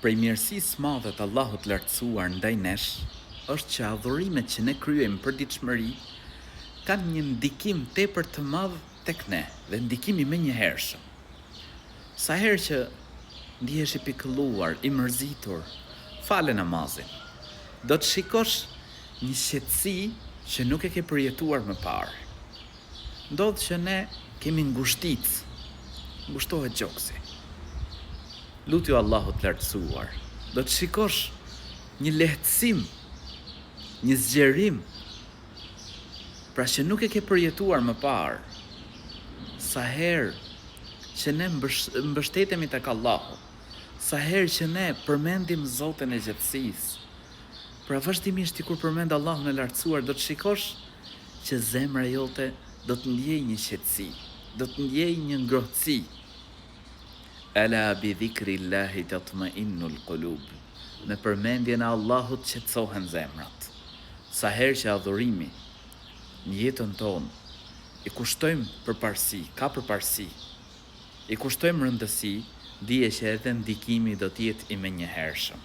Prej mirësisë së madhe të Allahut të Lartësuar ndaj nesh është që adhurimet që ne kryejmë përditshmëri kanë një ndikim tepër të madh tek ne dhe ndikim i menjëhershëm. Sa herë që ndihesh i pikëlluar, i mërzitur, fale namazin. Do të shikosh një qetësi që nuk e ke përjetuar më parë. Ndodh që ne kemi ngushticë, ngushtohet gjoksi. Lutju Allahut të Lartësuar, do të shikosh një lehtësim, një zgjerim, pra që nuk e ke përjetuar më parë. Sa herë që ne mbështetemi tek Allahu, sa herë që ne përmendim Zotin e gjithësisë, pra vazhdimisht ti kur përmend Allahun e Lartësuar do të shikosh që zemra jote do të ndjejë një qetësi, do të ndjejë një ngrohtësi. Ela bi dhikrillahi tatma'innul qulub. Me përmendjen e Allahut qetësohen zemrat. Sa herë që adhurimi në jetën tonë i kushtojmë përparësi, ka përparësi, i kushtojmë rëndësi, dije që edhe ndikimi do të jetë i menjëhershëm.